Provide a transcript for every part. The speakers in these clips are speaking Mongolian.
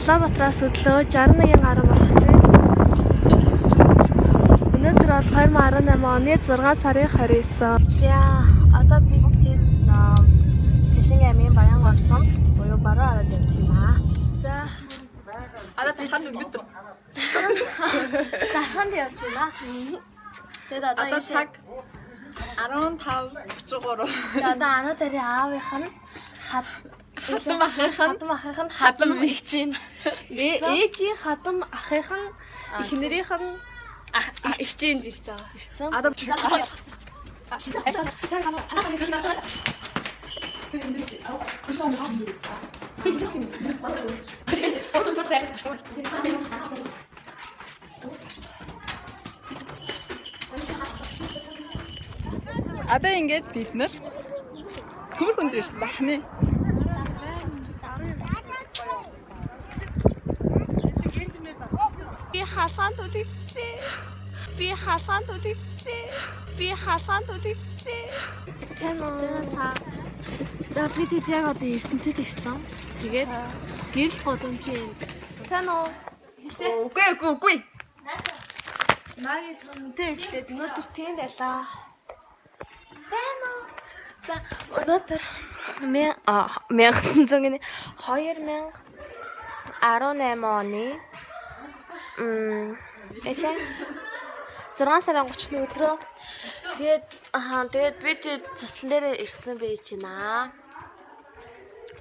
Улаанбаатараас өдлөө 61 гаруй болох чинь. Өнөөдөр бол 2018 оны 6 сарын 29. За одоо бид Сэлэнгэ аймгийн Баянголсон буюу баруун араад явж байна. За одоо тарханд өнөөдөр тарханд явж байна. Тэгээд одоо цаг 15:33. Тэгээд одоо Ана дарын аавынх нь хадам ахынх нь хадам эгч нь ээжийн хадам ахынх нь эхнэрийнх нь эгчийн ирж байгаа. Ирсэн. Одоо одоо ингээд бид нар төмөр хүн дээр ирсэн бахны. Би халаан түлэгчлээ. Би халаан түлэгчлээ. Би халаан түлэгчлээ. Сайн уу? Сайн. За бид хэд яг одоо Эрдэнэтэд ирсэн. Тэгээд гэрэл гудамжийн. Сайн уу? Хэлээ. Үгүй үгүй үгүй. Магийн чонтой хэлээд өнөөдөр тийм байлаа. Сайн уу? За өнөөдөр 1900 2018 оны 6 сарын 30-ны өдрөө тэгээд тэгээд бид цуслан дээр ирсэн байж байна.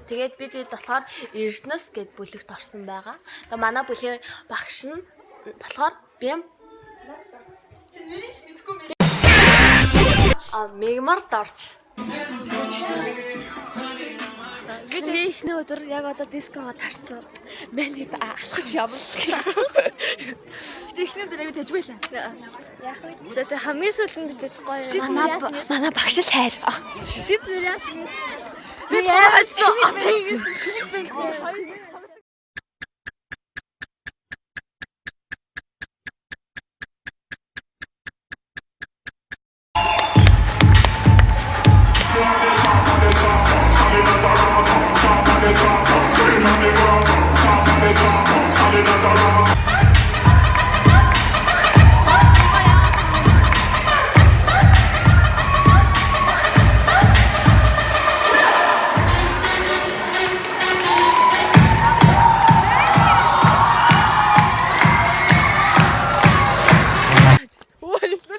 Тэгээд бид болохоор Эрдэнэс гэд бүлэгт орсон байгаа. Тэгээд манай бүлгийн багш нь болохоор Бям чи нэрийг ч мэдэхгүй мэ. Мегмар дорж. Бид эхний өдөр яг одоо диского тарцсан. Манайд алхаж явна. Гэтэ эхний өдөр аягүй тэжгүй лээ. Яах вэ? За хамгийн сүүлд нь битэд гоё. Манай багш л хайр. Шид нэр яасан? Би яасан? Одоо ингэж Хоёр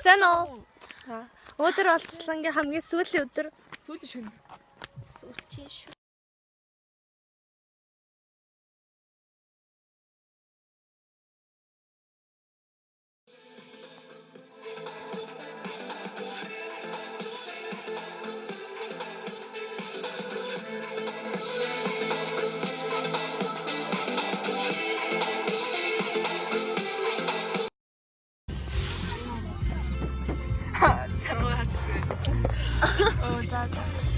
Сайн уу? Өнөөдөр бол цэцлэнгийн хамгийн сүүлийн өдөр. Сүүлийн шөнө. Сүүлийн шөнө.